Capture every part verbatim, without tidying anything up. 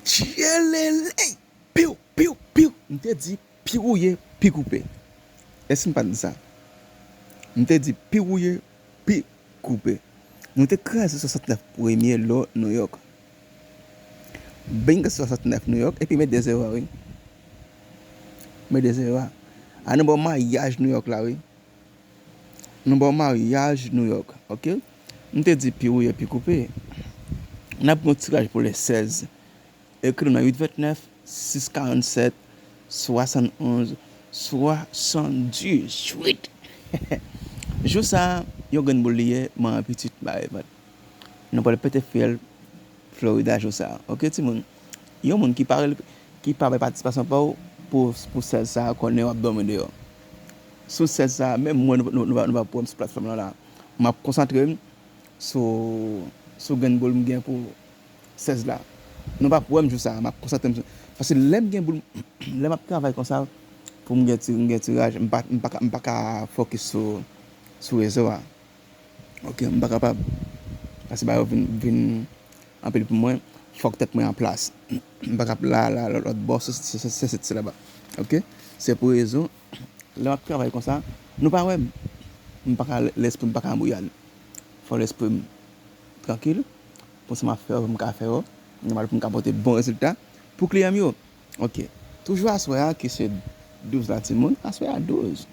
Tchelele! Piw, piw, piw! M te di pi wouye, pi koupe. Èske m pa t di sa? M te di pi wouye, pi koupe. Nou te kraze swasantnèf premye lo New York. Bing swasantnèf New York, epi met de zewo a, wi. Met de zewo a. A nou bò maryaj New York la, wi. Nou bò maryaj New York, oke? M te di pi wouye, pi koupe. N ap gen yon tiraj pou le sèz. Ekri nou nan uit vennèf, sis karannsèt, swasannonz, swasanndizuit. Jou sa a, yon grenn boul li ye, manman pitit ba revann. Nou pral pete fyèl Florida jou sa a. Oke, timoun? Yon moun ki pa rele, ki pa bay patisipasyon pa w pou, pou sèz sa a, konnen w ap dòmi deyò. Sou sèz sa a, menm mwen, nou, nou, nou, nou pa, nou pa pou wè m sou platfòm lan la. M ap konsantre m sou, sou grenn boul m gen pou sèz la. Nou p ap wè m jou sa a, m ap konsantre m sou, paske lè m gen boul, lè m ap travay konsa, pou m gen ti, m gen tiraj, m pa, m pa ka, m pa ka fokis sou, sou rezo a. Oke, m pa kapab. Paske bagay yo vin, vin anpil pou mwen, fòk tèt mwen an plas. M pa ka la, la, la, lòt bò, se, se, se, se, se, se laba. Oke? Se pou rezon, lè m ap travay konsa, nou pa wè m. M pa ka, lespri m pa ka anbouyad. Fò lespri m trankil, pou sa m ap fè yo, pou m ka fè yo, nòmal pou m ka pote bon rezilta pou kliyan m yo. Oke. Toujou aswè a, ki se douz la, timoun. Aswè a douz.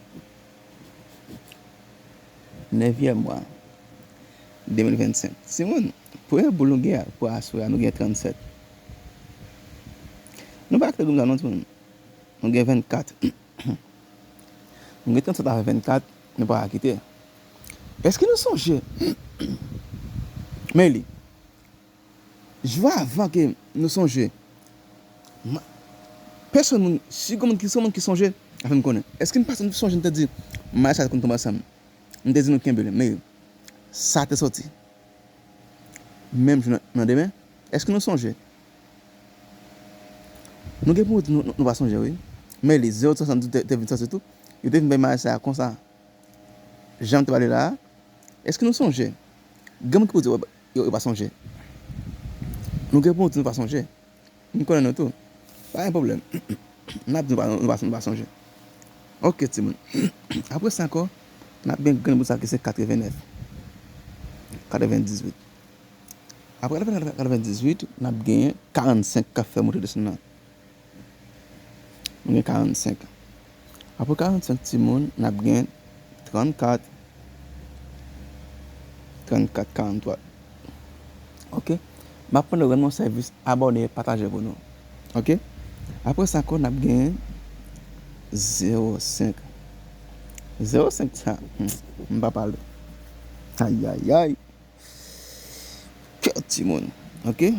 Nevyèm mwa de mil vennsenk. Timoun, premye boul nou gen pou aswè a, nou gen trannsèt. Nou pa kite goumen non, timoun. Nou gen vennkat. Nou gen trannsèt avè vennkat, nou pa ka kite. Èske nou sonje? Men li. Jou avan ke nou sonje. Ma-, pèsonn moun, si gon moun ki, si gon moun ki sonje, a fè m konnen. Èske n pa sonje n te di, maryaj sa konn tonbe ansanm? M te di nou kenbe l, men sa te soti. Menm jou nan, nan demen, èske nou sonje? Nou gen pou nou di nou, nou, nou pa sonje, wi. Men li, zewo swasanndiz te, te vin soti tou. Yo te vin bay maryaj sa a konsa. Jan m te pale la a, èske nou sonje? Gen moun ki pou di, yo, yo pa sonje. Nou gen pou nou di nou pa sonje. M konnen nou tou. Pa gen pwoblèm. N ap di nou pa, nou pa, nou pa sonje. Oke, timoun. Apre sa ankò, n ap gen grenn boul sa ki se katrevennèf. Katrevendizuit. Apre katrevendizuit, n ap gen karannsenk k ap fè monte desann nan. Nou gen karannsenk. Apre karannsenk, timoun, n ap gen trannkat, trannkat, karanntwa. Oke? M ap mande w rann mwen sèvis, abòne, pataje pou nou. Oke? Apre sa ankò, n ap gen zewo senk. Zewo senk sa, hmm, m pa pale. Ayayay. Kè timoun. Oke?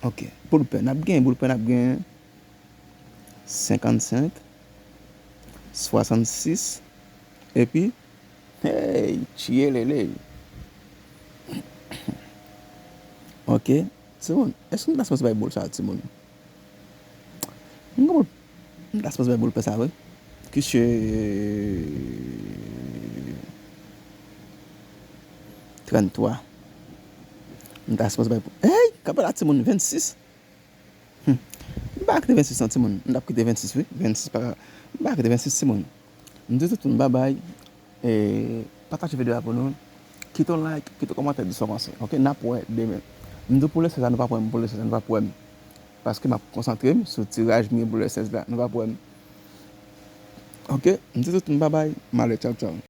Oke. Boul pè, n ap gen, boul pè, n ap gen senkannsenk, swasannsis, epi, hey, tchelele. Oke, timoun, èske nou ta sipoze bay boul sa a, timoun? M gen boul, nou ta sipoze bay boul pè sa, wi. Ki se tranntwa. Nou ta sipoze bay pou, hey, kanpe la, timoun, vennsis. Hmm. M pa kite vennsis non, timoun. M t ap kite vennsis, wi. Vennsis pa, m pa kite vennsis, timoun. M di tout moun babay. E, pataje videyo a pou nou. Kite yon like, kite yon kòmantè, di sa w panse. Oke, n ap wè demen. M di pou le sèz la, nou p ap wè m. Pou le sèz la, nou p ap wè m. Paske m ap konsantre m sou tiraj m gen pou le sèz la. Nou p ap wè m. Oke, m di tout moun babay. M ale, tchaw, tchaw.